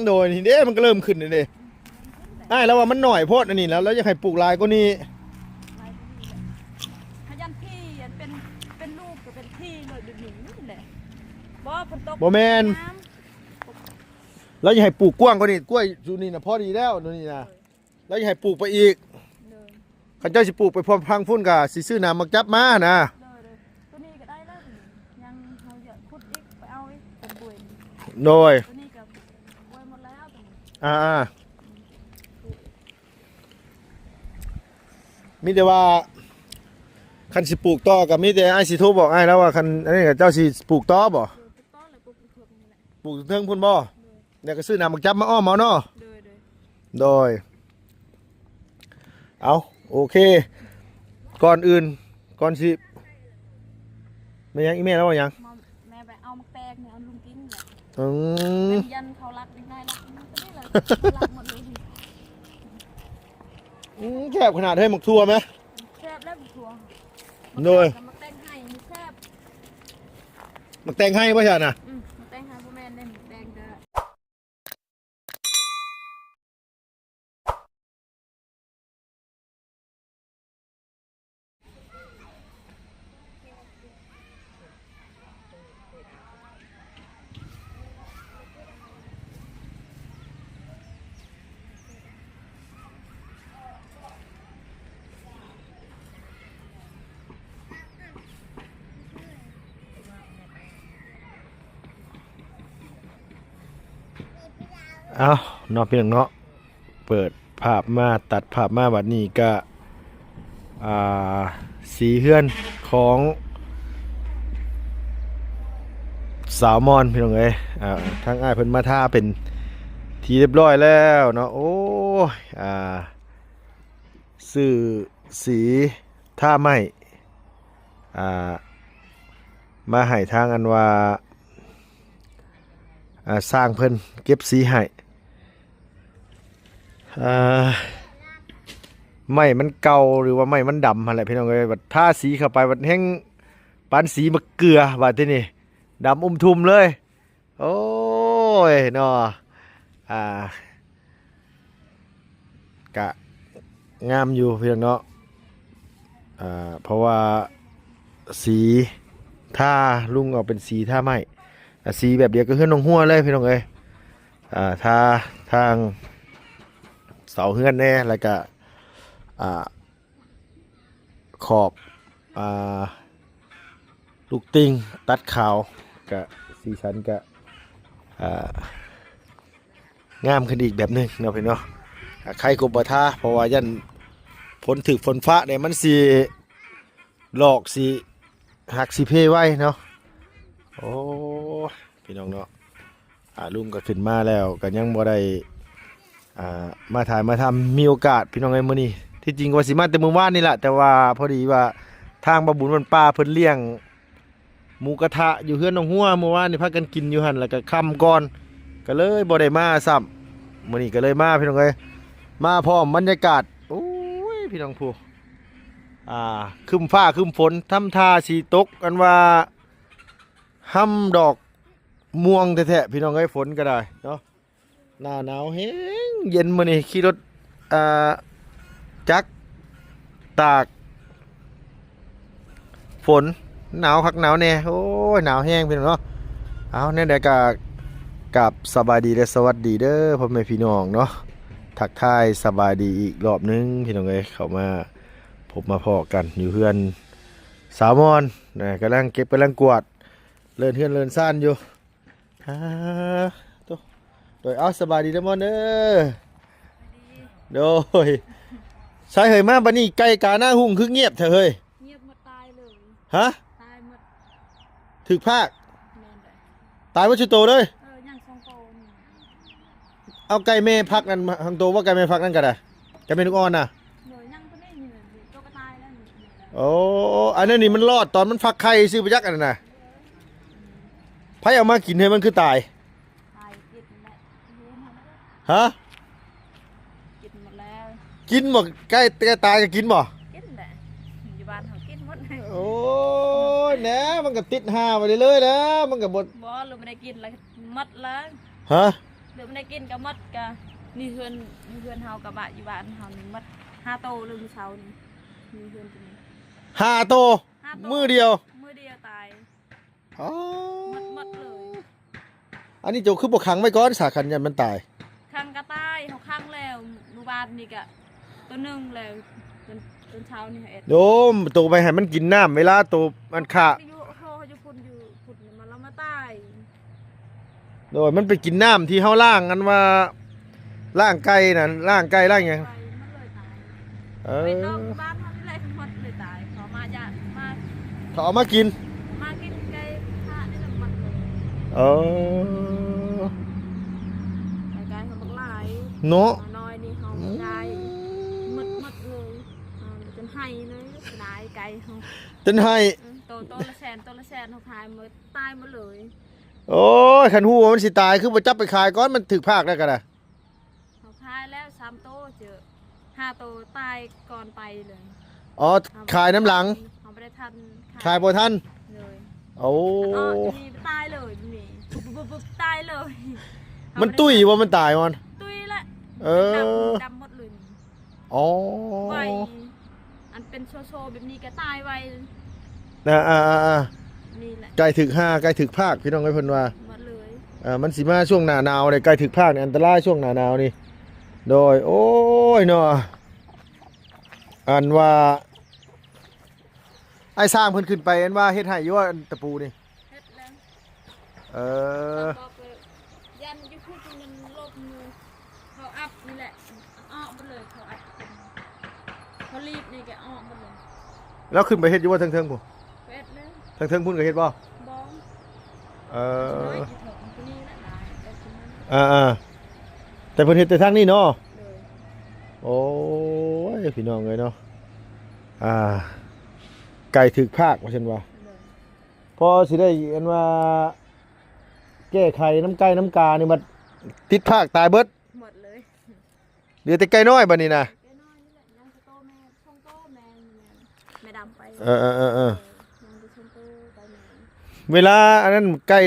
ໂຕນີ້ເດ້ ມັນກໍເລີ່ມຂຶ້ນແລ້ວເດ້. ອ້າຍລາວວ່າມັນໜ້ອຍໂພດອັນນີ້ ແລ້ວລາວຢາກໃຫ້ປູກຫຼາຍກວ່ານີ້. ຂະຫຍັນທີ່ອັນເປັນ ເປັນລູກກໍເປັນທີ່ເລີຍ ດຽວນີ້ແຫຼະ. ບໍ່ ຝົນຕົກ ບໍ່ແມ່ນ ງາມ. ລາວຢາກໃຫ້ປູກກວ້າງກວ່ານີ້ ກ້ວຍຢູ່ນີ້ນະ ພໍດີແລ້ວ ໂດຍນີ້ນະ. ໂດຍ ລາວຢາກໃຫ້ປູກໄປອີກ. ໂດຍ ຄັນເຈົ້າຊິປູກໄປພວມພັງພຸ້ນ ກໍຊິຊື້ໜາມໝາກຈັບມານະ. ໂດຍ ໂດຍ ຕົວນີ້ກໍໄດ້ແລ້ວ ຍັງເຮົາຢາກຂຸດອີກ ໄປເອົາອີກ ເປັນບວຍ. ໂດຍ ຕົວນີ້ກໍບວຍໝົດແລ້ວຕົວນີ້. ອ່າໆ ມີແຕ່ວ່າ ຄັນຊິປູກຕໍ່ກໍມີແຕ່ອ້າຍຊິໂທບອກອ້າຍລາວວ່າ ຄັນອັນນີ້ເຈົ້າຊິປູກຕໍ່ບໍ່? ໂດຍ ປູກຕໍ່ແລ້ວ ປູກເທິງພຸ້ນແຫຼະ. ປູກເທິງພຸ້ນບໍ່? ໂດຍ ແລ້ວກໍຊື້ໜາມໝາກຈັບມາອ້ອມເອົາເນາະ. ໂດຍ ໂດຍ ໂດຍ ເອົາ ໂອເຄ ກ່ອນອື່ນ ກ່ອນຊິ ແມ່ນຫຍັງ ອີແມ່ລາວວ່າຫຍັງ? ມາ ແມ່ໄປເອົາໝາກແຕງໃຫ້ລຸງກິນແຫຼະ. ອືມ ເປັນຢັນເຂົາລັກເດັກນ້ອຍລັກ ມັນກໍໄດ້ລະ ລັກໝົດເລີຍ. ອືມ ແຊບຂະໜາດເຮີ້ຍ ໝາກຖົ່ວແມະ. ແຊບແລ້ວໝາກຖົ່ວ. ໂດຍ ໝາກແຕງໄຮ່ນີ້ແຊບ. ໝາກແຕງໄຮ່ບໍ່ຊັ້ນນະ? ອືມ ໝາກແຕງໄຮ່ບໍ່ແມ່ນເດ້ ໝາກແຕງກະ ເອົາເນາະ ພີ່ນ້ອງເນາະ ເປີດພາບມາ ຕັດພາບມາ ບັດນີ້ກະ ອ່າ ສີເຮືອນຂອງສາວມອນ ພີ່ນ້ອງເອີຍ. ອ່າ ທາງອ້າຍເພິ່ນມາທາເປັນທີ່ຮຽບຮ້ອຍແລ້ວເນາະ. ໂອ້ຍ ອ່າ ຊື້ສີທາໄມ້ ອ່າ ມາໃຫ້ທາງອັນວ່າ ອ່າ ຊ່າງເພິ່ນເກັບສີໃຫ້. ອ່າ ໄມ້ມັນເກົ່າ ຫຼືວ່າໄມ້ມັນດຳຫັ້ນແຫຼະ ພີ່ນ້ອງເອີຍ. ບັດທາສີເຂົ້າໄປ ບັດແຮ່ງປານສີໝາກເກືອ ບາດທີນີ້ດຳອຸ້ມທຸ່ມເລີຍ. ໂອ້ຍເນາະ ອ່າ ກະງາມຢູ່ ພີ່ນ້ອງເນາະ. ອ່າ ເພາະວ່າສີທາ ລຸງເອົາເປັນສີທາໄມ້ ອ່າ ສີແບບດຽວກັບເຮືອນນ້ອງຮົວເລີຍ ພີ່ນ້ອງເອີຍ. ອ່າ ທາທາງເສົາເຮືອນແດ່ ແລ້ວກະ ອ່າ ຂອບ ອ່າ ລູກຕິ່ງຕັດຂາວ ກະສີສັນກະ ອ່າ ງາມຂຶ້ນອີກແບບໜຶ່ງເນາະ ພີ່ນ້ອງເນາະ. ອ່າ ໄຄກໍບໍ່ທາ ເພາະວ່າຢ້ານຝົນຖືກຝົນຟ້ານີ້ ມັນຊິຫຼອກ ຊິຫັກ ຊິເພໄວເນາະ. ໂອ້ ພີ່ນ້ອງເນາະ ອ່າ ລຸງກໍຂຶ້ນມາແລ້ວ ກໍຍັງບໍ່ໄດ້ ອ່າ ມາຖ່າຍມາທຳ ມີໂອກາດ ພີ່ນ້ອງເອີຍ ມື້ນີ້. ທີ່ຈິງວ່າຊິມາແຕ່ມື້ວານນີ້ລະ ແຕ່ວ່າພໍດີວ່າທາງບ່າວບຸນບ້ານປ່າເພິ່ນລ້ຽງໝູກະທະຢູ່ເຮືອນນ້ອງຮົວ ມື້ວານນີ້ພາກັນກິນຢູ່ຫັ້ນ ແລ້ວກໍຄ່ຳກ່ອນ ກໍເລີຍບໍ່ໄດ້ມາຊ້ຳ. ມື້ນີ້ກໍເລີຍມາ ພີ່ນ້ອງເອີຍ ມາພ້ອມບັນຍາກາດ. ໂອ້ຍ ພີ່ນ້ອງຜູ້ ອ່າ ຄຶ້ມຟ້າຄຶ້ມຝົນ ທຳທ່າຊິຕົກ ອັນວ່າຮຳດອກ ມ່ວງແທ້ໆ ພີ່ນ້ອງເອີຍ ຝົນກໍໄດ້ເນາະ. ໜ້າໜາວແຮງເຢັນ ມື້ນີ້ຂີ່ລົດ ອ່າ ຈັກຕາກຝົນ ໜາວຄັກໜາວແນ່. ໂອ້ຍ ໜາວແຮງ ພີ່ນ້ອງເນາະ. ເອົາ ແນວໃດກໍກາບສະບາຍດີ ແລະ ສະຫວັດດີເດີ ພໍ່ແມ່ພີ່ນ້ອງເນາະ. ທັກທາຍສະບາຍດີອີກລອບໜຶ່ງ ພີ່ນ້ອງເອີຍ ເຂົ້າມາພົບມາພໍ້ກັນຢູ່ເຮືອນສາວມອນນະ ກຳລັງເກັບກຳລັງກວາດ ເລີນເຮືອນເລີນຊານຢູ່. ອ່າ ໂຕ ໂດຍ ເອົາ ສະບາຍດີເດີມອນເດີ. ໂດຍ ໃສເຮີຍ ມາບັດນີ້ໄກ່ກາໜ້າຮຸ່ງຄືງຽບແທ້ເຮີຍ? ງຽບໝົດ ຕາຍເລີຍ. ຮະ? ຕາຍໝົດ ຖືກພາກ. ແມ່ນເລີຍ ຕາຍໝົດຊຸໂຕເລີຍ. ເອີ ຍັງສອງໂຕນີ້. ເອົາ ໄກ່ແມ່ຟັກນັ້ນ ທັງໂຕບໍ່? ໄກ່ແມ່ຟັກນັ້ນກໍໄດ້ ໄກ່ແມ່ລູກອ່ອນນະ. ໂດຍ ຍັງຕົວນີ້ ນີ້ ຕົວກໍຕາຍແລ້ວນີ້. ໂອ້ ອັນນັ້ນນີ້ມັນລອດຕອນມັນຟັກໄຂ່ຊື່ໄປຈັກ ອັນນັ້ນນະ. ໃຜເອົາມາກິນໃຫ້ມັນຄືຕາຍ? ຕາຍກິນແຫຼະ. ຮະ? ກິນໝົດແລ້ວ. ກິນບໍ່? ໄກ່ ໄກ່ຕາຍກໍກິນບໍ່? ກິນແຫຼະ ຢູ່ບ້ານເຮົາກິນໝົດ. ໂອ້ຍ ແໜ ມັນກໍຕິດຫາໄວ້ເລີຍໆ ແລ້ວມັນກໍບໍ່ ບໍ່ ລະບໍ່ໄດ້ກິນລະໝົດລະ. ຮະ? ດຽວມັນໄດ້ກິນກໍໝົດ ກໍນີ້ເຮືອນ ນີ້ເຮືອນເຮົາກັບບ້ານ ຢູ່ບ້ານເຮົານີ້ໝົດຫ້າໂຕເລີຍມື້ເຊົ້ານີ້ ນີ້ເຮືອນຕົວນີ້ ຫ້າໂຕ ຫ້າໂຕ ມື້ດຽວ ມື້ດຽວຕາຍ ອໍ ໝົດ ໝົດເລີຍ. ອັນນີ້ເຈົ້າຄືບໍ່ຂັງໄວ້ກ່ອນສາ ຄັນຢ້ານມັນຕາຍ? ຂັງກໍຕາຍ ເຮົາຂັງແລ້ວ ມື້ວານນີ້ກໍຕົວໜຶ່ງແລ້ວ ຕົນ ຕົນເຊົ້ານີ້ເຮົາເອັດ ໂດມ ໂຕໄປໃຫ້ມັນກິນນ້ຳ ເວລາໂຕມັນຂ້າ ຢູ່ ໂທຢູ່ພຸ້ນ ຢູ່ພຸ້ນ ມັນລະມາຕາຍ. ໂດຍ ມັນໄປກິນນ້ຳທີ່ເຮົາລ້າງ ອັນວ່າລ້າງໄກ່ນັ້ນ ລ້າງໄກ່ລ້າງຫຍັງ ໄປມັນເລີຍຕາຍ. ເອີ ໄປນອກບ້ານເຮົານີ້ແຫຼະ ມັນເລີຍຕາຍ ເຂົາມາຢາກມາ ເຂົາເອົາມາກິນ ມາກິນໄກ່ຂ້ານີ້ແຫຼະໝົດເລີຍ. ເອີ ໄກ່ເຮົາບັກຫຼາຍເນາະ ນ້ອຍນີ້ເຮົາບໍ່ໄດ້ ອືມ ໝົດ ໝົດເລີຍ ເຮົາຈົນໄຫ້ເລີຍ ເສຍດາຍໄກ່ເຮົາ ຈົນໄຫ້ ເອີ ໂຕ ໂຕລະແສນ ໂຕລະແສນ ເຮົາຂາຍໝົດ ຕາຍໝົດເລີຍ. ໂອ້ຍ ຄັນຮູ້ວ່າມັນຊິຕາຍ ຄືບໍ່ຈັບໄປຂາຍກ່ອນ ມັນຖືກພາກແລ້ວກໍໄດ້ ເຮົາຂາຍແລ້ວສາມໂຕ ເຈີຫ້າໂຕຕາຍກ່ອນໄປເລີຍ. ອໍ ເຮົາຂາຍນຳຫຼັງ ເຮົາບໍ່ໄດ້ທັນຂາຍ ຂາຍບໍ່ທັນ ໂດຍ ໂອ້ ອັນອອກນີ້ຕາຍເລີຍ ນີ້ ປຸບໆໆ ຕາຍເລີຍ. ມັນຕຸ້ຍບໍ່ ມັນຕາຍມັນ? ຕຸ້ຍແຫຼະ ເອີ ດຳ ດຳໝົດເລີຍ. ອໍ ໄວ ອັນເປັນໂຊໆແບບນີ້ກໍຕາຍໄວ ອ່າໆໆໆ ນີ້ແຫຼະ ໃກ້ຖືກຫາ ໃກ້ຖືກພາກ ພີ່ນ້ອງເອີຍ ເພິ່ນວ່າ ໝົດເລີຍ ເອີ ມັນຊິມາຊ່ວງໜ້າໜາວເດ້ ໃກ້ຖືກພາກນີ້ອັນຕະລາຍຊ່ວງໜ້າໜາວນີ້. ໂດຍ ໂອ້ຍເນາະ ອັນວ່າ ອ້າຍຊ້າງເພິ່ນຂຶ້ນໄປ ອັນວ່າເຮັດໃຫ້ຢູ່ວ່າ ອັນຕະປູນີ້? ເຮັດແລ້ວ ເອີ ເຂົາບອກວ່າຢ້ານຢູ່ພຸ້ນມັນລົມຢູ່ ເຂົາອັບນີ້ແຫຼະ ອອກໝົດເລີຍ ເຂົາອັບ ເຂົາລີບນີ້ກໍອອກໝົດເລີຍ. ແລ້ວຂຶ້ນໄປເຮັດຢູ່ບໍ່ເທິງໆ ພຸ້ນ? ເຮັດແລ້ວ ເທິງໆ ພຸ້ນກໍເຮັດບໍ່? ບໍ່ ເອີ ເອີ ເອີ ເອີ ແຕ່ເພິ່ນເຮັດແຕ່ທາງນີ້ເນາະ? ໂດຍ ໂອ້ຍ ພີ່ນ້ອງເອີຍເນາະ ອ່າ ໄກ່ຖືກພາກວ່າຊັ້ນວ່າ ໂດຍ ພໍຊິໄດ້ອັນວ່າແກ້ໄຂນຳໄກ່ນຳການີ້ ບັດຕິດພາກຕາຍເບິດ ໝົດເລີຍ ເຫຼືອແຕ່ໄກ່ນ້ອຍບັດນີ້ນະ ໄກ່ນ້ອຍນີ້ແຫຼະ ຍັງແຕ່ໂຕແມ່ ສອງໂຕແມ່ ແມ່ດຳໄປ ເອີໆໆໆ ເອີ ຍັງແຕ່ສອງໂຕໄປແມ່ ເວລາອັນນັ້ນໄກ່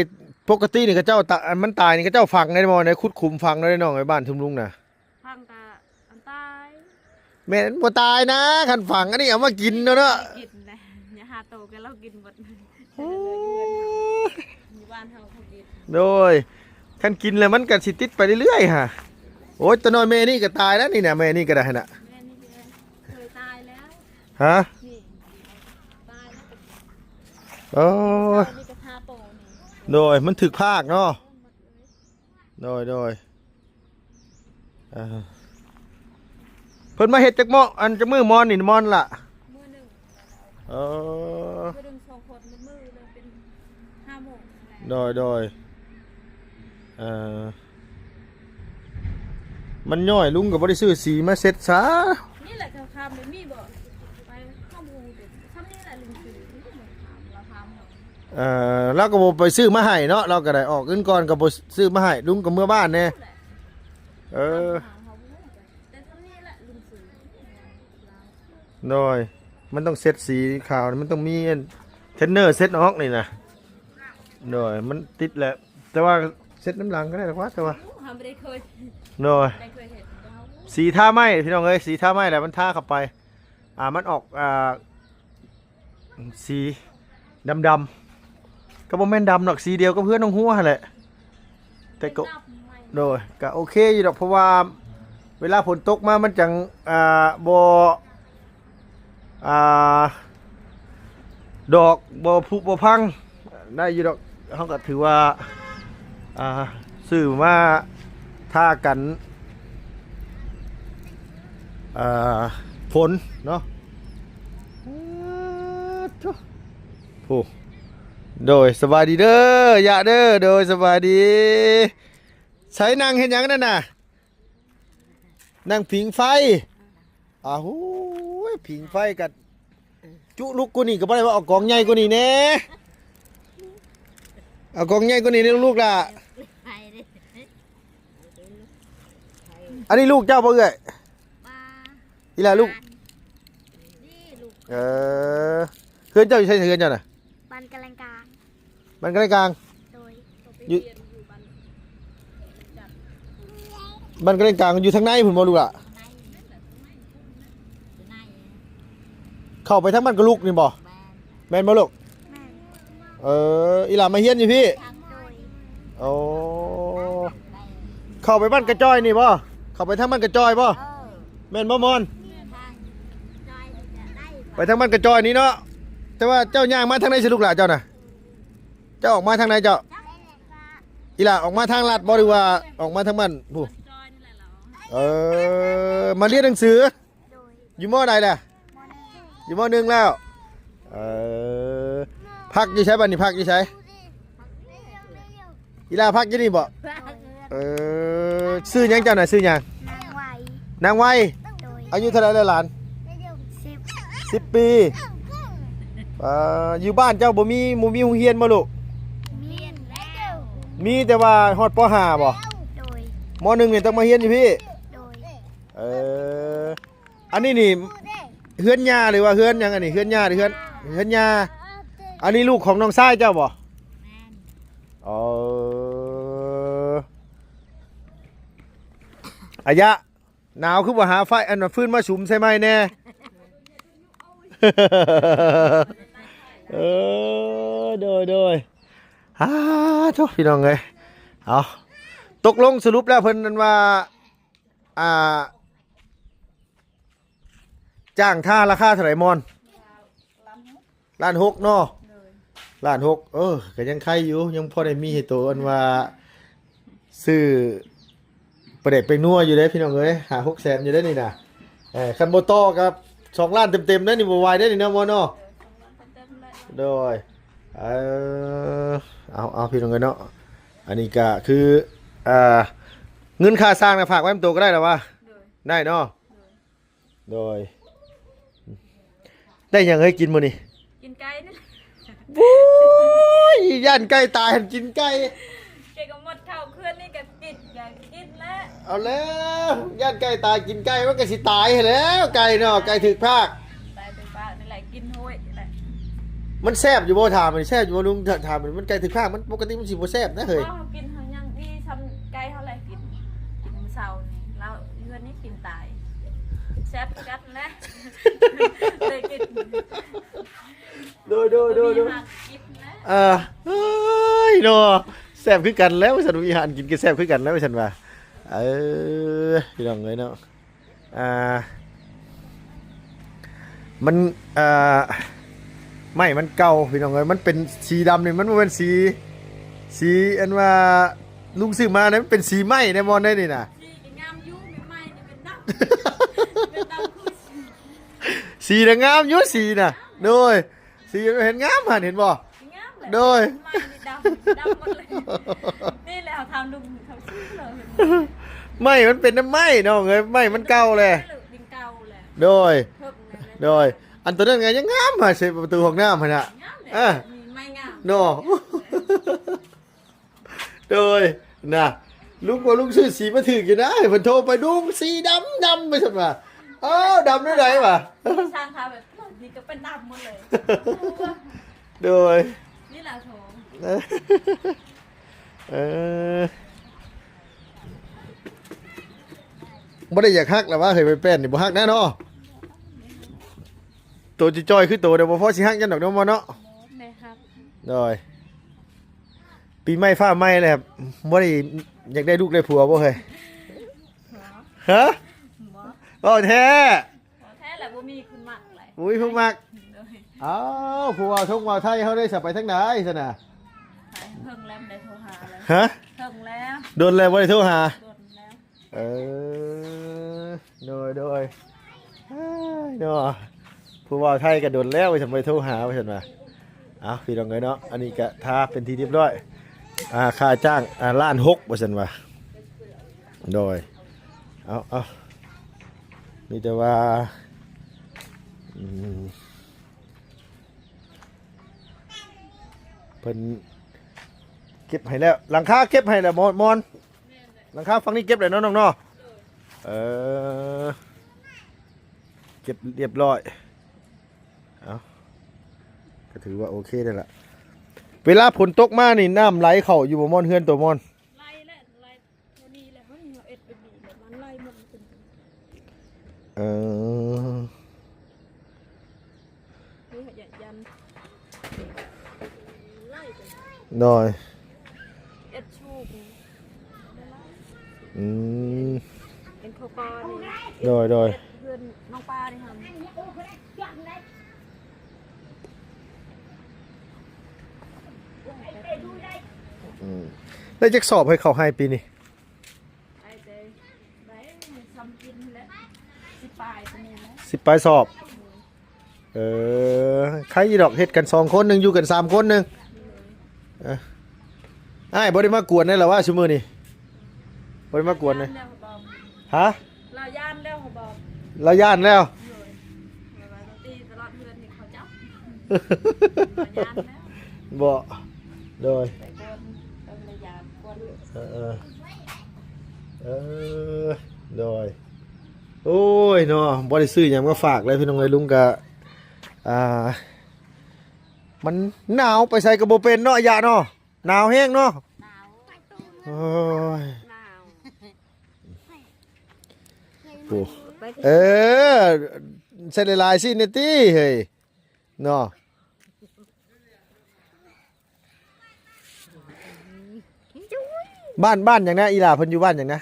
ປົກກະຕິນີ້ ເຂົາເຈົ້າຕະ ອັນມັນຕາຍນີ້ ເຂົາເຈົ້າຝັງໄດ້ບໍ່ ໄດ້ຂຸດຂຸມຝັງໄດ້ນ້ອງ ໄອ້ບ້ານຊຸມລຸງນະ? ຝັງກະອັນຕາຍ ແມ່ນບໍ່ຕາຍນະ ຄັນຝັງອັນນີ້ເອົາມາກິນເນາະ ເນາະ ກິນແຫຼະ ຍາຫ້າໂຕກໍລາວກິນໝົດ ໂອ້ ຢູ່ບ້ານເຮົາເຂົາກິນ ໂດຍ ຄັນກິນແລ້ວມັນກໍຊິຕິດໄປເລື້ອຍໆ ຫາ ໂອ້ຍ ຕົວນ້ອຍແມ່ນີ້ກໍຕາຍແລ້ວນີ້ນະ ແມ່ນີ້ກໍໄດ້ຫັ້ນນະ ແມ່ນີ້ກໍເຄີຍຕາຍແລ້ວ ຮະ ນີ້ຕາຍແລ້ວ ໂອ້ຍ ນີ້ກໍຫ້າໂຕນີ້ ໂດຍ ມັນຖືກພາກເນາະ ເອີ ໝົດເລີຍ ໂດຍ ໂດຍ ເອີ ເພິ່ນມາເຮັດຈັກເໝາະ ອັນ ຈັກມື້ມອນນີ້ ມອນລະ? ມື້ໜຶ່ງ ເອີ ມື້ໜຶ່ງສອງຄົນ ມື້ໜຶ່ງເປັນຫ້າໂມງ ໂດຍ ໂດຍ ເອີ ມັນຍ້ອຍ ລຸງກໍບໍ່ໄດ້ຊື້ສີມາເຊັດຊະ ນີ້ແຫຼະ ຂ້າວຄຳແບບນີ້ບໍ່ ໄປ ເຮົາບໍ່ຮູ້ ສ່ຳນີ້ແຫຼະ ລຸງຊື້ ລາວຖາມເຮົາ ເອີ ລາວກໍບໍ່ໄປຊື້ມາໃຫ້ເນາະ ລາວກໍໄດ້ອອກເງິນກ່ອນ ກໍບໍ່ຊື້ມາໃຫ້ ລຸງກໍເມືອບ້ານແດ່ ເອີ ແຕ່ເທົ່ານີ້ແຫຼະ ລຸງຊື້ ໂດຍ ມັນຕ້ອງເຊັດສີຂາວ ມັນຕ້ອງມີອັນເທຣນເນີເຊັດອອກນີ້ນະ ໂດຍ ມັນຕິດແຫຼະ ແຕ່ວ່າເຊັດນຳຫຼັງກໍໄດ້ດອກວ່າ ແຕ່ວ່າ ເຮົາບໍ່ໄດ້ເຄີຍ ໂດຍ ໄດ້ເຄີຍເຮັດ ສີທາໄມ້ ພີ່ນ້ອງເອີຍ ສີທາໄມ້ແຫຼະ ມັນທາເຂົ້າໄປ ອ່າ ມັນອອກ ອ່າ ສີດຳໆ ກໍບໍ່ແມ່ນດຳດອກ ສີດຽວກັບເຮືອນນ້ອງຫົວຫັ້ນແຫຼະ ແຕ່ກໍ ໂດຍ ກໍໂອເຄຢູ່ດອກ ເພາະວ່າເວລາຝົນຕົກມາມັນຈັ່ງ ອ່າ ບໍ່ ອ່າ ດອກບໍ່ຜຸບໍ່ພັງ ໄດ້ຢູ່ດອກ ເຮົາກໍຖືວ່າ ອ່າ ຊື້ມາທາກັນ ອ່າ ຝົນເນາະ ໂອ້ ໂດຍ ສະບາຍດີເດີ ຍະເດີ ໂດຍ ສະບາຍດີ ໃສ່ນັ່ງເຮັດຫຍັງນັ້ນນະ? ນັ່ງຜິງໄຟ ອ້າວ ໂອ້ຍ ຜິງໄຟກັນ ຈຸລຸກກວ່ານີ້ກໍບໍ່ໄດ້ວ່າ ເອົາກອງໃຫຍ່ກວ່ານີ້ແດ່ ເອົາກອງໃຫຍ່ກວ່ານີ້ເດີລູກຫຼ້າ ອັນນີ້ລູກເຈົ້າບໍ່ເອື້ອຍ? ອີ່ຫຼ້າລູກ ເອີ ເຮືອນເຈົ້າຢູ່ໃສ ເຮືອນເຈົ້ານະ? ບ້ານກະແລງກາງ ບ້ານກະແລງກາງ ໂດຍ ຢູ່ ຢູ່ບ້ານ ຈັດ ບ້ານກະແດງກາງຢູ່ທາງໃນພຸ້ນບໍ່ລູກຫຼ້າ? ໃນ ໃນ ເຂົ້າໄປທາງບ້ານກະລຸກນີ້ບໍ່? ແມ່ນ ແມ່ນບໍ່ລູກ? ແມ່ນ ເອີ ອີຫຼ້າມາຮຽນຢູ່ພີ້? ໂດຍ ໂອ້ ເຂົ້າໄປບ້ານກະຈອຍນີ້ບໍ່? ເຂົ້າໄປທາງບ້ານກະຈອຍບໍ່? ເອີ ແມ່ນບໍ່ມອນ? ໄປທາງບ້ານກະຈອຍນີ້ເນາະ. ແຕ່ວ່າເຈົ້າຍ່າງມາທາງໃດຊິລູກຫຼ້າເຈົ້ານະ? ເຈົ້າອອກມາທາງໃດເຈົ້າ? ອີຫຼ້າອອກມາທາງລັດບໍ່ ຫຼືວ່າອອກມາທາງບ້ານຜູ້? ເອີ ມາຮຽນໜັງສື? ໂດຍ ຢູ່ ມໍໃດແລ້ວ? ມໍໜຶ່ງ ຢູ່ ມໍໜຶ່ງ ແລ້ວ. ເອີ ພັກຢູ່ໃສບັດນີ້? ພັກຢູ່ໃສ? ອີຫຼ້າພັກຢູ່ນີ້ບໍ່? ເອີ ຊື່ຫຍັງເຈົ້ານະ? ຊື່ຫຍັງ? ນາງໄວ ນາງໄວ. ໂດຍ ອາຍຸເທົ່າໃດແລ້ວຫຼານ? ສິບ ສິບປີ. ເອີ ຢູ່ບ້ານເຈົ້າບໍ່ມີ ບໍ່ມີໂຮງຮຽນບໍ່ລູກ? ມີ ມີແຕ່ວ່າຮອດ ປໍຫ້າ ບໍ່? ໂດຍ ມໍໜຶ່ງນີ້ຕ້ອງມາຮຽນຢູ່ພີ້? ໂດຍ ເອີ ອັນນີ້ນີ້ເຮືອນຍ່າ ຫຼືວ່າເຮືອນຫຍັງ? ອັນນີ້ເຮືອນຍ່າ ຫຼືເຮືອນ ເຮືອນຍ່າ. ອັນນີ້ລູກຂອງນ້ອງຊາຍເຈົ້າບໍ່? ແມ່ນ ອໍ ອາຍະ ໜາວຄືບໍ່ຫາໄຟ ອັນ ຟືນມາສຸມໃສ່ໄມ້ແດ່? ເອີ ໂດຍ ໂດຍ. ອາ ໂທ້ ພີ່ນ້ອງເອີຍ ເອົາ ຕົກລົງສະຫຼຸບແລ້ວເພິ່ນນັ້ນວ່າ ອ່າ ຈ້າງທ່າລາຄາເທົ່າໃດມອນ? ລ້ານຫົກ ລ້ານຫົກເນາະ? ໂດຍ ລ້ານຫົກ. ເອີ ກໍຍັງໄຄຢູ່ ຍັງພໍໄດ້ມີໃຫ້ໂຕ ອັນວ່າ ຊື້ປາແດກແປ້ງນົວຢູ່ເດ້ພີ່ນ້ອງເອີຍ ຫ້າຫົກແສນຢູ່ເດ້ນີ້ນະ. ເອີ ຄັນບໍ່ຕໍ່ກໍສອງລ້ານເຕັມໆເດ້ນີ້ ບໍ່ໄຫວເດ້ນີ້ເນາະ ໝໍເນາະ. ໂດຍ ເອີ ເອົາ ເອົາ ພີ່ນ້ອງເອີຍເນາະ ອັນນີ້ກໍຄື ອ່າ ເງິນຄ່າສ້າງນະ ຝາກໄວ້ນຳໂຕກໍໄດ້ລະວະ? ໂດຍ ໄດ້ເນາະ? ໂດຍ ໂດຍ. ໄດ້ຫຍັງໃຫ້ກິນມື້ນີ້? ກິນໄກ່ນີ້ແຫຼະ. ໂອ້ຍ ຢ້ານໄກ່ຕາຍຫັ້ນກິນໄກ່. ເກກໍໝົດເຂົ້າເຄືອນນີ້ກໍກິນ ຢາກກິນແລ້ວ. ເອົາແລ້ວ ຢ້ານໄກ່ຕາຍກິນໄກ່ ມັນກໍຊິຕາຍຫັ້ນແຫຼ້ວ ໄກ່ເນາະ ໄກ່ຖືກພາກ. ໄກ່ຖືກພາກນີ້ແຫຼະ ກິນໂຫຍນີ້ແຫຼະ. ມັນແຊບຢູ່ບໍ່? ຖາມມັນແຊບຢູ່ບໍ່ລຸງ? ຖາມມັນ ໄກ່ຖືກພາກ ມັນປົກກະຕິມັນຊິບໍ່ແຊບນະເຮີ້ຍ. ເຮົາກິນເຮົາຍັງດີຊ່ຳໄກ່ເຮົາແຫຼະ ກິນ ກິນມື້ເຊົ້ານີ້ ລາວເຮືອນນີ້ກິນຕາຍ ແຊບຄືກັນແຫຼະ. ເລີຍກິນ ໂດຍ ໂດຍ ໂດຍ ໂດຍ. ເອີ ເອີຍ ເນາະ ແຊບຄືກັນແລ້ວວ່າຊັ້ນ ມີອາຫານກິນກໍແຊບຄືກັນແລ້ວວ່າຊັ້ນວ່າ. ເອີ ພີ່ນ້ອງເອີຍເນາະ ອ່າ ມັນ ອ່າ ໄມ້ມັນເກົ່າ ພີ່ນ້ອງເອີຍ ມັນເປັນສີດຳນີ້ ມັນບໍ່ແມ່ນສີ ສີອັນວ່າລຸງຊື້ມານະ ມັນເປັນສີໄມ້ໄດ໋ ມອນໄດ໋ນີ້ນະ. ສີກໍງາມຢູ່ ໄມ້ນີ້ເປັນດຳ ເປັນດຳຄືສີ ສີນະງາມຢູ່ ສີນະ. ໂດຍ ສີເຫັນງາມຫັ້ນ ເຫັນບໍ່? ງາມແຫຼະ ໂດຍ ໄມ້ນີ້ດຳ ດຳໝົດເລີຍ. ນີ້ແຫຼະເຮົາຖາມລຸງເຂົາຊື້ເລີຍ ໄມ້ມັນເປັນນຳໄມ້ນ້ອງເອີຍ ໄມ້ມັນເກົ່າແຫຼະ ດິນເກົ່າແຫຼະ. ໂດຍ ເພິ່ງແຫຼະ ໂດຍ ອັນໂຕນັ້ນກໍຍັງງາມຫາ ເສຍປະຕູຫ້ອງນ້ຳຫັ້ນນະ. ງາມແຫຼະ ເອີ ມີໄມ້ງາມເນາະ. ໂດຍ ນະ ລຸງວ່າລຸງຊື້ສີມາຖືກຢູ່ນະ ເພິ່ນໂທໄປ ລຸງ ສີດຳ ດຳ ວ່າຊັ້ນວ່າ. ອ້າວ ດຳແນວໃດວະ? ຊ່າງຂາແບບນີ້ກໍເປັນດຳໝົດເລີຍ. ໂດຍ ນີ້ລະໂທ ເອີ ບໍ່ໄດ້ຢາກຮັກລະວະເຮີ້ຍ ໄມ້ແປ້ນນີ້ບໍ່ຮັກແນ່ເນາະ. ໂຕຈ່ອຍໆຄືໂຕນີ້ບໍ່ພໍຊິຮັກຫຍັງດອກເນາະ ໝໍເນາະ. ໄດ້ຮັກ ໂດຍ. ປີໃໝ່ຟ້າໃໝ່ແລ້ວ ບໍ່ໄດ້ຢາກໄດ້ລູກໄດ້ຜົວບໍ່ເຮີ້ຍ? ຮະ? ບໍ່ ເວົ້າແທ້ ເວົ້າແທ້ແຫຼະ ບໍ່ມີຄົນມັກເລີຍ ບໍ່ມີຜູ້ມັກ. ໂດຍ ອ້າວ ຜູ້ບ່າວທົງບ່າວໄທເຮົາໄດ້ສະ ໄປທາງໃດຊັ້ນນະ? ໄປເພິ່ງແລ້ວ ບໍ່ໄດ້ໂທຫາເລີຍ. ຮະ? ເພິ່ງແລ້ວ ດົນແລ້ວບໍ່ໄດ້ໂທຫາ. ດົນແລ້ວ ເອີ ໂດຍ ໂດຍ ເອີຍ ເນາະ ຜູ້ບ່າວໄທກໍດົນແລ້ວວ່າຊັ້ນ ບໍ່ໄດ້ໂທຫາວ່າຊັ້ນວ່າ. ເອົາ ພີ່ນ້ອງເອີຍເນາະ ອັນນີ້ກະທາເປັນທີ່ຮຽບຮ້ອຍ ອ່າ ຄ່າຈ້າງ ອ່າ ລ້ານຫົກ ວ່າຊັ້ນວ່າ. ໂດຍ ເອົາ ເອົາ ມີແຕ່ວ່າ ອືມ ເພິ່ນເກັບໃຫ້ແລ້ວ ຫຼັງຄາເກັບໃຫ້ແລ້ວ ມອນ ມອນ. ຫຼັງຄາຝັ່ງນີ້ເກັບແລ້ວເນາະນ້ອງເນາະ. ເອີ ເກັບຮຽບຮ້ອຍ. ເອົາ ກໍຖືວ່າໂອເຄແລ້ວລະ. ເວລາຝົນຕົກມານີ້ ນ້ຳໄຫຼເຂົ້າຢູ່ບໍ່ ມອນ ເຮືອນໂຕ ມອນ? ໄຫຼແຫຼະ ໄຫຼ ໂຕນີ້ແຫຼະ ເຮົາເຮັດແບບນີ້ແຫຼະ ໄລ່ໝົດເປັນ ເອີ ນີ້ເຂົາຈະຢັນ ໄລ່ໄປ ໂດຍ ເອັດຊູກ ອືມ ເປັນເຂົ້າປ່ານີ້ ໂດຍ ໂດຍ ເຮັດເຮືອນນ້ອງປານີ້ຫັ້ນ ອືມ ໄດ້ຈັກສອບໃຫ້ເຂົ້າໄຮ່ປີນີ້? ໄດ້ແຕ່ໄດ້ຊ່ຳກິນແຫຼະ ສິບປາຍປານນີ້ແຫຼະ ສິບປາຍສອບ. ເອີ ໃຄຢູ່ດອກ ເຮັດກັນສອງຄົນໜຶ່ງ ຢູ່ກັນສາມຄົນໜຶ່ງ ເອີ ອ້າຍບໍ່ໄດ້ມາກວນແດ່ລະວ່າຊຸມື້ນີ້ ບໍ່ໄດ້ມາກວນແດ່ ຮະ? ລາວຢ້ານແລ້ວ ເຂົາບອກ ລາວຢ້ານແລ້ວ ໂດຍ ແບບວ່າຕີຕະຫຼອດເຮືອນໃຫ້ເຂົາຈັບ ລາວຢ້ານແລ້ວ ບໍ່ ໂດຍ ແຕ່ກ່ອນ ເອີ ລາວຢ້ານກ່ອນ ເອີ ເອີ ເອີ ໂດຍ ໂອ້ຍເນາະ ບໍ່ໄດ້ຊື້ຫຍັງມາຝາກເລີຍພີ່ນ້ອງເອີຍ ລຸງກະ ອ່າ ມັນໜາວ ໄປໃສກະບໍ່ເປັນເນາະ ອາຍະເນາະ ໜາວແຮງເນາະ ໜາວ ໂອ້ຍ ໜາວ ໂອ້ ເອີ ໃສ່ຫຼາຍໆຊິແດ່ຕິເຮີ້ຍ ເນາະ ບ້ານ ບ້ານຫຍັງນະ ອີຫຼ້າເພິ່ນຢູ່ບ້ານຫຍັງນະ?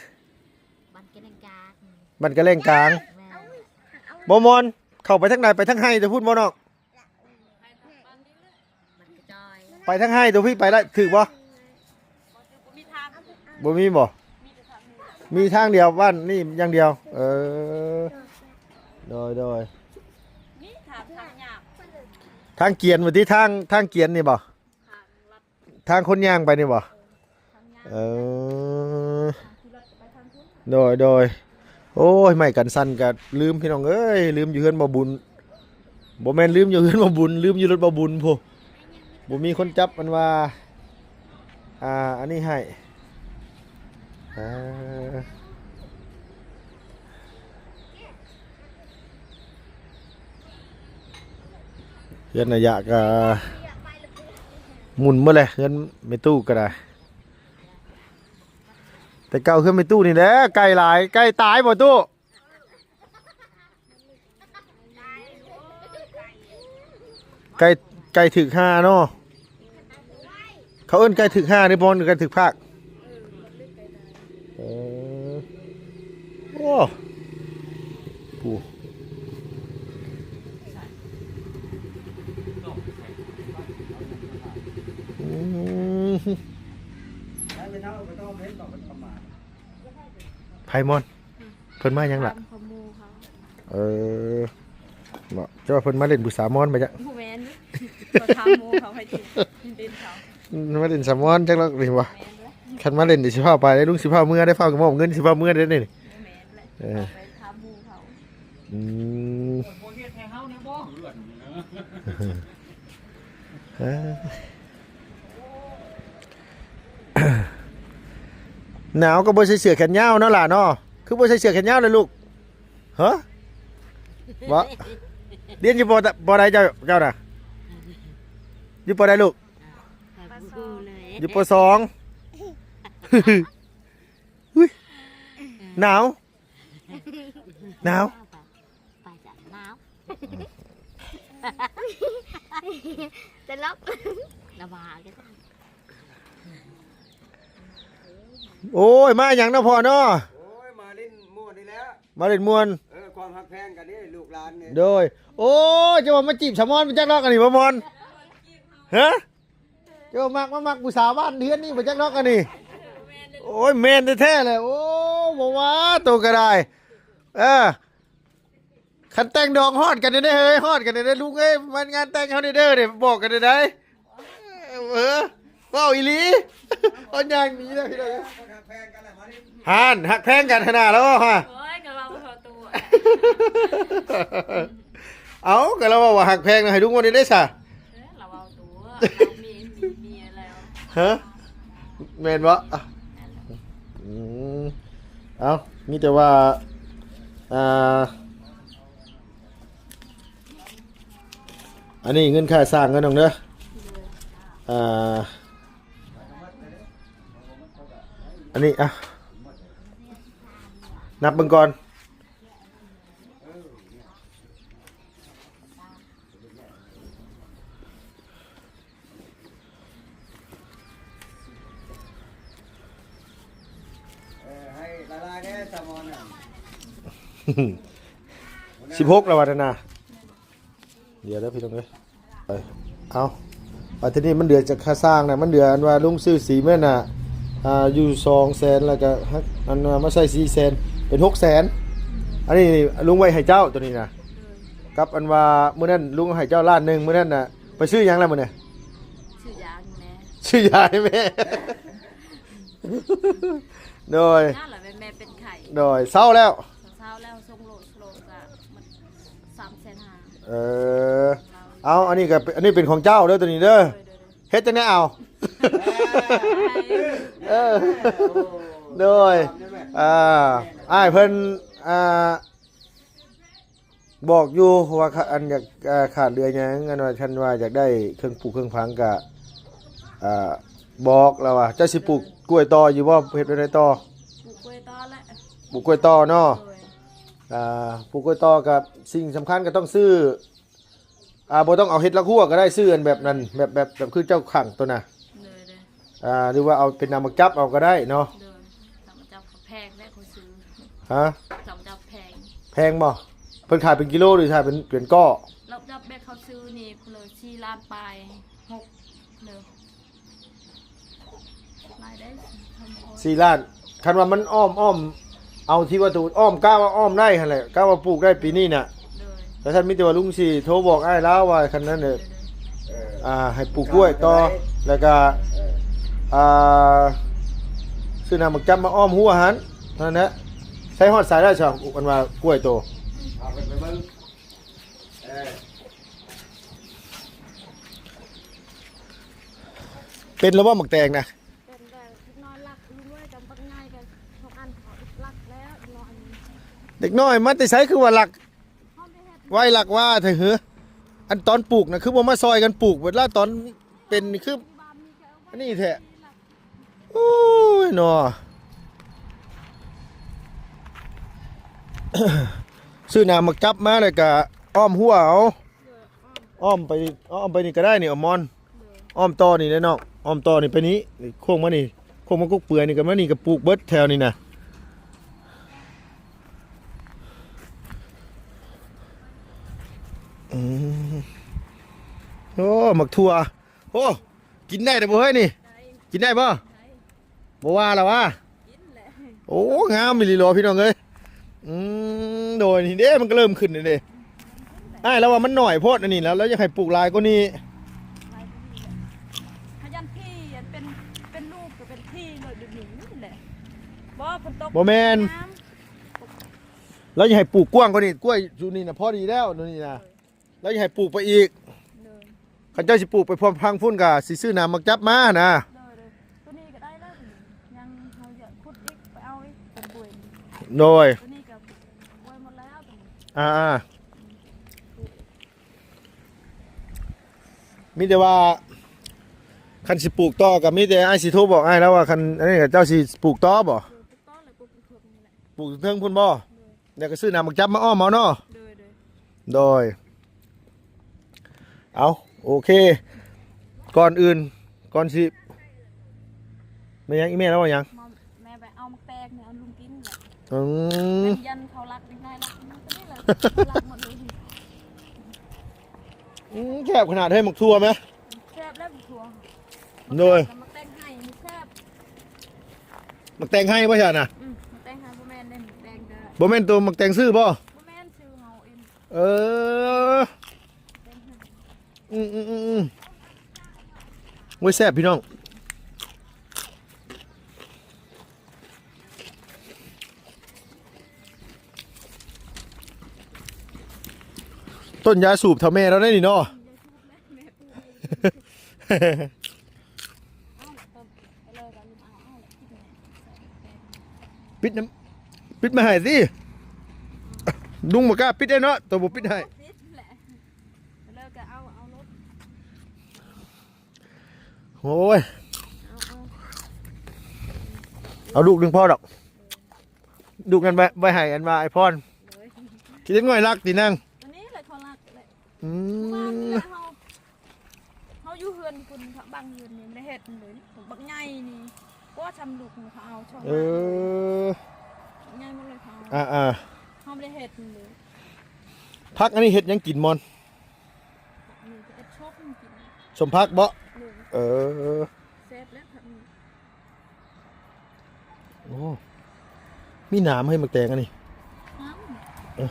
ບ້ານກະແລງກາງ ບ້ານກະແລງກາງ ແມ່ນ ບໍ່ມ່ອນ ເຂົ້າໄປທາງໃດ ໄປທາງໄຮ່ແຕ່ພຸ້ນບໍ່ນ້ອງ? ໄປທາງໄຮ່ຕົວພີ້ໄປໄດ້ຖືກບໍ່? ບໍ່ມີບໍ່? ມີທາງດຽວ ບ້ານນີ້ຢ່າງດຽວ ເອີ ໂດຍ ໂດຍ ທາງ ທາງກຽນບໍ່ຕິ ທາງ ທາງກຽນນີ້ບໍ່? ທາງຄົນຍ່າງໄປນີ້ບໍ່? ເອີ ໂດຍ ໂດຍ ໂອ້ຍ ໄມ້ກັນສັ່ນກະລືມພີ່ນ້ອງເອີຍ ລືມຢູ່ເຮືອນບ່າວບຸນ ບໍ່ແມ່ນລືມຢູ່ເຮືອນບ່າວບຸນ ລືມຢູ່ລົດບ່າວບຸນພຸ້ນ ບໍ່ມີຄົນຈັບ ມັນວ່າ ອ່າ ອັນນີ້ໃຫ້ ອ່າ ເຮືອນອາຍະກະໝຸ່ນໝົດແຫຼະ ເຮືອນແມ່ຕູ້ກະໄດ້ ແຕ່ເກົ່າເຮືອນແມ່ຕູ້ນີ້ແຫຼະ ໄກ່ຫຼາຍ ໄກ່ຕາຍບໍ່ຕູ້? ໄກ່ ໄກ່ຖືກຫາເນາະ ເຂົາເອີ້ນໄກ່ຖືກຫານີ້ບໍ່ ຫຼືໄກ່ຖືກພາກ? ເອີ ໂອ້ ຜູ້ ອືມ ໃຜມອນ? ເພິ່ນມາຫຍັງລະ? ຖາມຂອງໝູ່ເຂົາ ເອີ ເນາະ ເຈົ້າວ່າເພິ່ນມາຫຼິ້ນບຸສາມອນບໍ່ຈັກ? ບໍ່ແມ່ນ ເຂົາຖາມໝູ່ເຂົາໃຫ້ຕິ ຫຼິ້ນເຂົາ ມາຫຼິ້ນສາມອນຈັກລອກນີ້ບໍ່? ແມ່ນແຫຼະ ຄັນມາຫຼິ້ນນີ້ຊິພາໄປເດ້ ລຸງຊິພາເມືອເດ້ ພາມອບເງິນຊິພາເມືອເດ້ນີ້ ບໍ່ແມ່ນແຫຼະ ເອີ ໄປຖາມໝູ່ເຂົາ ອືມ ບໍ່ເຮັດໃຫ້ເຮົາແດ່ບໍ່? ເອີ ໜາວກະບໍ່ໃສ່ເສື້ອແຂນຍາວເນາະຫຼາເນາະ ຄືບໍ່ໃສ່ເສື້ອແຂນຍາວລະລູກ? ຮະ ບໍ່ ຮຽນຢູ່ ປໍ ປໍໃດເຈົ້າ ເຈົ້ານະ ຢູ່ປໍໃດລູກ? ຢູ່ ປໍສອງ ຫນາວ ໜາວ ໄປ ໄປຈ້ະ ໜາວ ຕະຫຼົກ ລະວ່າກັນ ໂອ້ຍ ມາຫຍັງເນາະພໍ່ເນາະ? ໂອ້ຍ ມາຫຼິ້ນມ່ວນນີ້ແຫຼະ ມາຫຼິ້ນມ່ວນ ເອີ ຄວາມຮັກແພງກັນນີ້ ລູກຫຼານນີ້ ໂດຍ ໂອ້ຍ ເຈົ້າວ່າມາຈີບສາວມອນ ໄປຈັກດອກອັນນີ້ ບໍ່ມອນ ຮະ? ເຈົ້າມັກມາມັກຜູ້ສາວບ້ານເຮືອນນີ້ບໍ່ຈັກດອກອັນນີ້ ໂອ້ຍ ແມ່ນແທ້ໆແຫຼະ ໂອ້ ບໍ່ວ່າໂຕກະໄດ້ ເອີ ຄັນແຕ່ງດອງຮອດກັນແດ່ເຮີ້ຍ ຮອດກັນແດ່ລຸງເອີຍ ມາງານແຕ່ງເຮົາແດ່ເດີ ບອກກັນແດ່ໃດ ເອີ ເວົ້າອີ່ຫຼີ ເອົາຍ່າງໜີແລ້ວພີ່ນ້ອງ ຫັ້ນ ຮັກແພງກັນຫັ້ນນະ ລາວວ່າ ໂອ້ຍ ກະເວົ້າເທົ່າຕົວ ເອົ້າ ກະລາວເວົ້າວ່າຮັກແພງນະ ໃຫ້ລຸງເວົ້າແດ່ໃດຊະ ເອີ ລາວເວົ້າຕົວ ລາວມີ ມີເມຍແລ້ວ ຮະ ແມ່ນບໍ່? ອືມ ເອົ້າ ມີແຕ່ວ່າ ອ່າ ອັນນີ້ເງິນຄ່າສ້າງເດີນ້ອງເດີ ອ່າ ອັນນີ້ ອ່ະ ນັບເບິ່ງກ່ອນ. ເອີ ໃຫ້ຫຼາຍໆແດ່ ສາວມອນນະ. ສິບຫົກແລ້ວວ່ານັ້ນນະ. ດຽວເດີພີ່ນ້ອງເອີຍ. ເອົາ ບາດທີນີ້ມັນເຫຼືອຈາກຄ່າສ້າງນະ ມັນເຫຼືອອັນວ່າລຸງຊື້ສີແມ່ນນະ ອ່າ ຢູ່ສອງແສນ ແລ້ວກະອັນວ່າມາໃສ່ສີ່ແສນ ເປັນຫົກແສນ. ອັນນີ້ນີ້ລຸງໄວ້ໃຫ້ເຈົ້າໂຕນີ້ນະ ກັບອັນວ່າມື້ນັ້ນລຸງໃຫ້ເຈົ້າລ້ານໜຶ່ງ ມື້ນັ້ນນະ ໄປຊື້ຫຍັງລະມື້ນີ້? ຊື້ຢາໃຫ້ແມ່ ຊື້ຢາໃຫ້ແມ່. ໂດຍ ນັ້ນລະແມ່ເປັນໄຂ້. ໂດຍ ເຊົາແລ້ວ ເຊົາແລ້ວ ສົ່ງໂລດ ໂລດກະມັນສາມແສນຫ້າ. ເອີ ເອົາ ອັນນີ້ກະ ອັນນີ້ເປັນຂອງເຈົ້າເດີ ໂຕນີ້ເດີ. ໂດຍ ໂດຍ ໂດຍ ເຮັດຈັ່ງໃດເອົາ? ເອີ ໂດຍ ອ່າ ອ້າຍເພິ່ນ ອ່າ ບອກຢູ່ວ່າ ຄ- ອັນຢາກ ອ່າ ຂາດເຫຼືອຫຍັງ ອັນວ່າ ຄັນວ່າຢາກໄດ້ເຄື່ອງປູກເຄື່ອງຝັງກະ ອ່າ ບອກລາວວ່າ. ເຈົ້າຊິປູກກ້ວຍຕໍ່ຢູ່ບໍ່? ເຮັດແນວໃດຕໍ່? ປູກກ້ວຍຕໍ່ແຫຼະ ປູກກ້ວຍຕໍ່ເນາະ. ໂດຍ ອ່າ ປູກກ້ວຍຕໍ່ກະ ສິ່ງສຳຄັນກະຕ້ອງຊື້ ອ່າ ບໍ່ຕ້ອງເອົາເຮັດລາກຮົ້ວກະໄດ້ ຊື້ອັນແບບນັ້ນ ແບບ ແບບ ແບບຄືເຈົ້າຂັງໂຕນະ. ໂດຍ ໂດຍ ອ່າ ຫຼືວ່າເອົາເປັນນ້ຳໝາກຈັບເອົາກະໄດ້ເນາະ. ໂດຍ ນ້ຳໝາກຈັບກະແພງແຫຼະ ຂ້ອຍຊື້. ຮະ? ນ້ຳໝາກຈັບແພງ. ແພງບໍ່? ເພິ່ນຂາຍເປັນກິໂລ ຫຼືຂາຍເປັນ ເປັນກ້ອ? ນ້ຳໝາກຈັບແບບເຂົາຊື້ນີ້ພຸ້ນເລີຍ ສີ່ລ້ານປາຍ ຫົກເລີຍ. ສີ່ລ້ານ ຄັນວ່າມັນອ້ອມ ອ້ອມ ເອົາທີ່ວ່າຕູອ້ອມ ກະວ່າອ້ອມໄດ້ຫັ້ນແຫຼະ ກະວ່າປູກໄດ້ປີນີ້ນະ. ໂດຍ ແລ້ວຊັ້ນມີແຕ່ວ່າລຸງຊິໂທບອກອ້າຍລາວວ່າ ຄັນນັ້ນເດີ ໂດຍ ໂດຍ ອ່າ ໃຫ້ປູກກ້ວຍຕໍ່ ແລ້ວກະ ອ່າ ຊື້ນ້ຳໝາກຈັບມາອ້ອມຮົ້ວຫັ້ນ ເທົ່ານັ້ນແຫຼະ. ໃຊ້ຮອດໃສແລ້ວຊະ ອັນວ່າກ້ວຍໂຕ? ເອົາໄປ ໄປເບິ່ງ. ເອີ ເປັນແລ້ວບໍ່ໝາກແຕງນະ? ເປັນແລ້ວ ເດັກນ້ອຍລັກ ລຸງເອີຍ ກຳບັກໃຫຍ່ກະສອງອັນ ເຂົາລັກແລ້ວ ເດັກນ້ອຍ ເດັກນ້ອຍມາແຕ່ໃສຄືວ່າລັກ ເຮົາໄດ້ເຮັດ ໄວລັກວ່າແທ້ເຫີ? ອັນຕອນປູກນະ ຄືບໍ່ມາຊ່ອຍກັນປູກ ເວລາຕອນເປັນນີ້ຄື ອັນນີ້ແທ້. ໂອ້ຍເນາະ ຊື້ນ້ຳໝາກຈັບມາແລ້ວກະອ້ອມຮົ້ວເອົາ ອ້ອມໄປ ອ້ອມໄປນີ້ກະໄດ້ນີ້ ອາມອນ ອ້ອມຕໍ່ນີ້ແຫຼະນ້ອງ ອ້ອມຕໍ່ນີ້ໄປນີ້ ໂຄ້ງມານີ້ ໂຄ້ງມາກົກເປືອຍນີ້ ກະມານີ້ກະປູກເບິດແຖວນີ້ນະ. ອືມ ໂອ້ ໝາກຖົ່ວ ໂອ້ ກິນໄດ້ເດີບໍ່ເຮີ້ຍນີ້? ໄດ້ ກິນໄດ້ບໍ່? ໄດ້ ບໍ່ວ່າລະຫວາ? ກິນແຫຼະ ໂອ້ ງາມອີ່ຫຼີເນາະພີ່ນ້ອງເອີຍ. ອືມ ໂດຍ ນີ້ເດ້ ມັນກະເລີ່ມຂຶ້ນແລ້ວເດ້. ອ້າຍລາວວ່າມັນໜ້ອຍໂພດ ອັນນີ້ລະ ລາວຢາກໃຫ້ປູກຫຼາຍກວ່ານີ້ ຫຼາຍກວ່ານີ້ແຫຼະ ຂະຫຍັນທີ່ເປັນ ເປັນລູກກະເປັນທີ່ເລີຍ ແບບນີ້ແຫຼະ. ບໍ່ ຝົນຕົກ ບໍ່ແມ່ນ ງາມ ລາວຢາກໃຫ້ປູກກວ້າງກວ່ານີ້ ກ້ວຍຢູ່ນີ້ນະ ພໍດີແລ້ວ ໂຕນີ້ນະ ໂດຍ ລາວຢາກໃຫ້ປູກໄປອີກ. ໂດຍ ຄັນເຈົ້າຊິປູກໄປພວມພັງພຸ້ນກະຊິຊື້ນ້ຳໝາກຈັບມານະ. ໂດຍ ໂດຍ ໂຕນີ້ກະໄດ້ແລ້ວ ຍັງເຮົາຢາກຂຸດອີກ ໄປເອົາອີກ ຕົ້ນກ້ວຍ. ໂດຍ ໂຕນີ້ກະປູກກ້ວຍໝົດແລ້ວ ໂຕນີ້ ອ່າ ອ່າ ອືມ ມີແຕ່ວ່າ ຄັນຊິປູກຕໍ່ກະມີແຕ່ອ້າຍຊິໂທບອກອ້າຍລາວວ່າ ຄັນອັນນີ້ກະເຈົ້າຊິປູກຕໍ່ບໍ່? ປູກຕໍ່ແຫຼະ ປູກເທິງພຸ້ນແຫຼະ ປູກເທິງພຸ້ນບໍ່? ໂດຍ ແລ້ວກະຊື້ນ້ຳໝາກຈັບມາອ້ອມເອົາເນາະ. ໂດຍ ໂດຍ ໂດຍ ເອົາ ໂອເຄ ກ່ອນອື່ນ ກ່ອນຊິ ແມ່ນຫຍັງ ອີ່ແມ່ລາວວ່າຫຍັງ? ມາ ແມ່ໄປເອົາໝາກແຕງນີ້ ເອົາລຸງກິນແຫຼະ. ອືມ ແມ່ນຢ້ານເຂົາລັກ ເດັກນ້ອຍລັກ ມັນກະນີ້ແຫຼະ ລັກໝົດເລີຍ. ອືມ ແຊບຂະໜາດເຮີ້ຍ ໝາກຖົ່ວແມະ. ແຊບແລ້ວໝາກຖົ່ວ. ໂດຍ ໝາກແຕງໄຮ່ແຊບ. ໝາກແຕງໄຮ່ບໍ່ຊັ້ນນະ? ອືມ ໝາກແຕງໄຮ່ ບໍ່ແມ່ນເດ້ ໝາກແຕງກະ ບໍ່ແມ່ນໂຕໝາກແຕງຊື້ບໍ່? ບໍ່ແມ່ນ ຊື້ເຮົາເອງ. ເອີ ແຕງໄຮ່ ອືມ ອືມ ອືມ ອືມ ໂອ້ຍ ແຊບພີ່ນ້ອງ. ຕົ້ນຢາສູບເຖົ້າແມ່ລາວໄດ໋ນີ້ເນາະ. ປິດນຳ ປິດມາໃຫ້ຕິ ລຸງບໍ່ກ້າປິດເດ້ເນາະ ໂຕບໍ່ປິດໃຫ້. ໂອ້ຍ ເອົາ ເອົາ ເອົາລູກໜຶ່ງພໍດອກ. ລູກນັ້ນໄວ້ ໄວ້ໃຫ້ອັນວ່າອ້າຍພອນ ໂດຍ ຄິດເດັກນ້ອຍລັກຕິນາງ ອັນນີ້ແຫຼະເຂົາລັກແຫຼະ ອືມ ເມື່ອວານນີ້ແຫຼະເຮົາ ເຮົາຢູ່ເຮືອນພຸ້ນ ເຂົາບັງເຮືອນນີ້ບໍ່ໄດ້ເຮັດເລີຍ ບັກໃຫຍ່ນີ້ ກວ່າຊຳລູກນີ້ເຂົາເອົາຊ່ອງ ເອີ ບັກໃຫຍ່ໝົດເລີຍເຂົາເອົາ ອ່າໆ ເຮົາບໍ່ໄດ້ເຮັດເລີຍ ຜັກອັນນີ້ເຮັດຫຍັງກິນມອນ? ນີ້ເຮັດສົ້ມກິນ ສົ້ມຜັກບໍ? ໂດຍ ເອີ ແຊບແລ້ວຜັກນີ້ ໂອ້ ມີໜາມໃຫ້ໝາກແຕງອັນນີ້ ງາມ ເອີ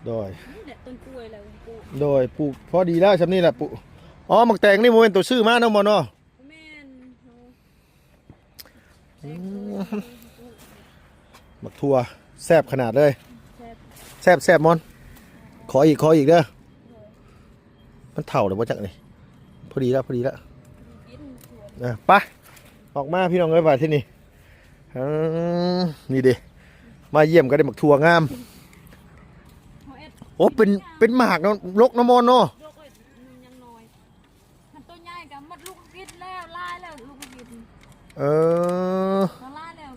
ໂດຍ ນີ້ແຫຼະຕົ້ນກ້ວຍແລ້ວປູກ ໂດຍ ປູກພໍດີແລ້ວຊ່ຳນີ້ແຫຼະປູກ ອໍ ໝາກແຕງນີ້ບໍ່ແມ່ນໂຕຊື້ມາເນາະ ໝອນເນາະ ບໍ່ແມ່ນ ໂອ້ ອືມ ແຕງໂຕ ໝາກຖົ່ວແຊບຂະໜາດເລີຍ ແຊບ ແຊບ ແຊບ ໝອນ ຂໍອີກ ຂໍອີກເດີ ໂດຍ ມັນເຖົ້າແລ້ວບໍ່ຈັກນີ້ ພໍດີແລ້ວ ພໍດີແລ້ວ ກິນ ເອີ ໄປ ອອກມາພີ່ນ້ອງເອີຍ ບາດທີນີ້ ເອີ ນີ້ເດ້ ມາຢ້ຽມກໍໄດ້ໝາກຖົ່ວງາມ ເຮົາເອັດ ໂອ້ ເປັນ ເປັນໝາກເນາະ ລົກເນາະ ໝອນເນາະ ລົກເລີຍ ມັນຍັງນ້ອຍ ຄັນໂຕໃຫຍ່ກໍໝົດ ລູກກິນແລ້ວ ຫຼາຍແລ້ວ ລູກກິນ ເອີ ຫຼາຍແລ້ວ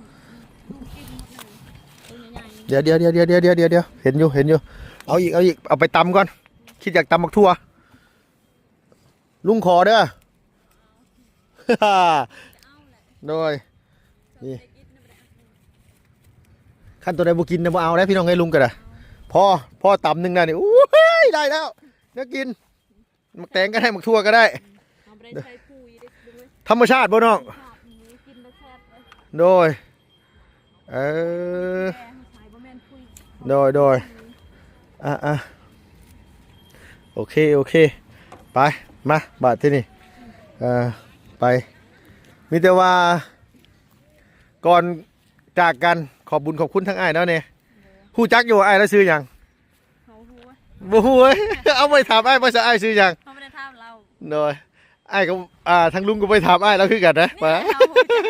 ລູກກິນໝົດເລີຍ ໂຕໃຫຍ່ໆ ດຽວໆ ເຫັນຢູ່ ເຫັນຢູ່ ເອົາອີກ ເອົາອີກ ເອົາໄປຕຳກ່ອນ ຄິດຢາກຕຳໝາກຖົ່ວ ລຸງຂໍເດີ ໂດຍ ນີ້ ຄັນໂຕໃດບໍ່ກິນນະ ບໍ່ເອົາແລ້ວພີ່ນ້ອງເອີຍ ລຸງກໍໄດ້ ພໍ ພໍຕຳໜຶ່ງນະນີ້ ໂອ້ຍ ໄດ້ແລ້ວ ແນວກິນ ໝາກແຕງກໍໄດ້ ໝາກຖົ່ວກໍໄດ້ ເຮົາບໍ່ໄດ້ໃສ່ປຸ໋ຍເດ້ ທຳມະຊາດບໍ່ນ້ອງ? ທຳມະຊາດ ກິນແລ້ວແຊບເລີຍ ໂດຍ ເອີ ແຕ່ໃສ່ບໍ່ແມ່ນປຸ໋ຍ ໂດຍ ໂດຍ ອ່າໆ ໂອເຄ ໂອເຄ ໄປ ມາ ບາດທີນີ້ ເອີ ໄປ ມີແຕ່ວ່າ ກ່ອນຈາກກັນ ຂອບບຸນຂອບຄຸນທາງອ້າຍລາວແດ່ ຮູ້ຈັກຢູ່ວ່າອ້າຍລາວຊື່ຫຍັງ? ເຮົາຮູ້ ບໍ່ຮູ້ເວີຍ ເອົາໄປຖາມອ້າຍ ວ່າຊະ ອ້າຍຊື່ຫຍັງ? ເຮົາບໍ່ໄດ້ຖາມລາວ ໂດຍ ອ້າຍກໍ ອ່າ ທາງລຸງກໍໄປຖາມອ້າຍລາວຄືກັນນະ ນີ້ແຫຼະ ວ່າ ເຮົາຮູ້ຈັກ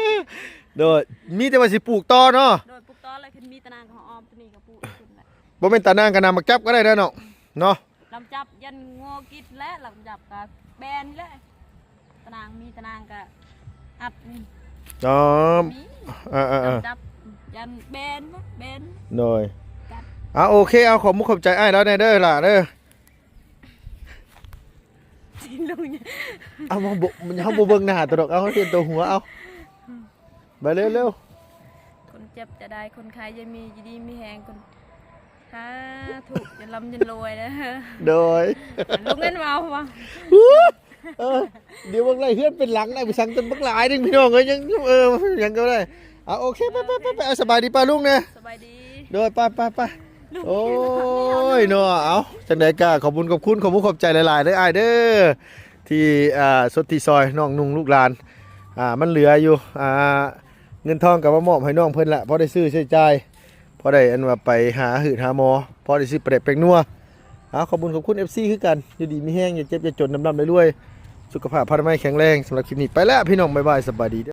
ໂດຍ ມີແຕ່ວ່າຊິປູກຕໍ່ເນາະ ໂດຍ ປູກຕໍ່ແລ້ວ ຄັນມີຕານາງກໍເຮົາອ້ອມຕົວນີ້ກໍປູກຂຶ້ນແຫຼະ ບໍ່ແມ່ນຕານາງກໍນຳໝາກຈັບກໍໄດ້ເດ້ເນາະ ເນາະ ລຳຈັບ ຢ້ານງົວກິນແຫຼະ ລຳຈັບກໍແບນແຫຼະ ຕານາງ ມີຕານາງກໍອັດນີ້ ອໍ ມີ ເອີໆໆ ຈັບ ຢ້ານແບນ ແບນ ໂດຍ ກັດ ອ່າ ໂອເຄ ເອົາ ຂອບມຸກຂອບໃຈອ້າຍລາວແດ່ເດີຫຼ້າເດີ ລຸງ ເອົາ ມາບໍ່ ເຮົາບໍ່ເບິ່ງໜ້າຕົວດອກ ເອົາ ເຫັນແຕ່ຫົວ ເອົາ ໄປເລັວໆ ຄົນເຈັບຈະໄດ້ ຄົນໄຂ້ຢ່າມີ ຢູ່ດີມີແຮງ ຄົນ ສາທຸ ຢ່າລ່ຳຢ່າລວຍເດີ ໂດຍ ລຸງເງິນເວົ້າວ່າ ເອີ ດຽວເບິ່ງໄລ່ເຮືອນເປັນຫຼັງໄດ້ ໄປສັ່ງເປັນບັກຫຼາຍໜຶ່ງ ພີ່ນ້ອງເອີຍ ຍັງ ເອີ ຍັງກໍໄດ້ ອ່າ ໂອເຄ ໄປໆໆ ເອົາ ສະບາຍດີປ້າລຸງແດ່ ສະບາຍດີ ໂດຍ ໄປໆໆ ລຸງ ໂອ້ຍເນາະ ເອົາ ຈັ່ງໃດກໍຂອບບຸນຂອບຄຸນ ຂອບມຸກຂອບໃຈຫຼາຍໆເດີອ້າຍເດີ ທີ່ ອ່າ ສົດທີ່ຊ່ອຍນ້ອງນຸ່ງລູກຫຼານ ອ່າ ມັນເຫຼືອຢູ່ ອ່າ ເງິນທອງກໍມາມອບໃຫ້ນ້ອງເພິ່ນລະ ພໍໄດ້ຊື້ໃຊ້ຈ່າຍ ພໍໄດ້ອັນວ່າໄປຫາຫືດຫາໝໍ ພໍໄດ້ຊື້ປາແດກແປ້ງນົວ ເອົາ ຂອບບຸນຂອບຄຸນເອັຟຊີຄືກັນ ຢູ່ດີມີແຮງ ຢ່າເຈັບຢ່າຈົນ ລ່ຳໆລວຍໆ ສຸຂະພາບພະນາໄມແຂງແຮງ ສຳລັບຄລິບນີ້ໄປແລ້ວພີ່ນ້ອງ ບາຍບາຍ ສະບາຍດີເດີ.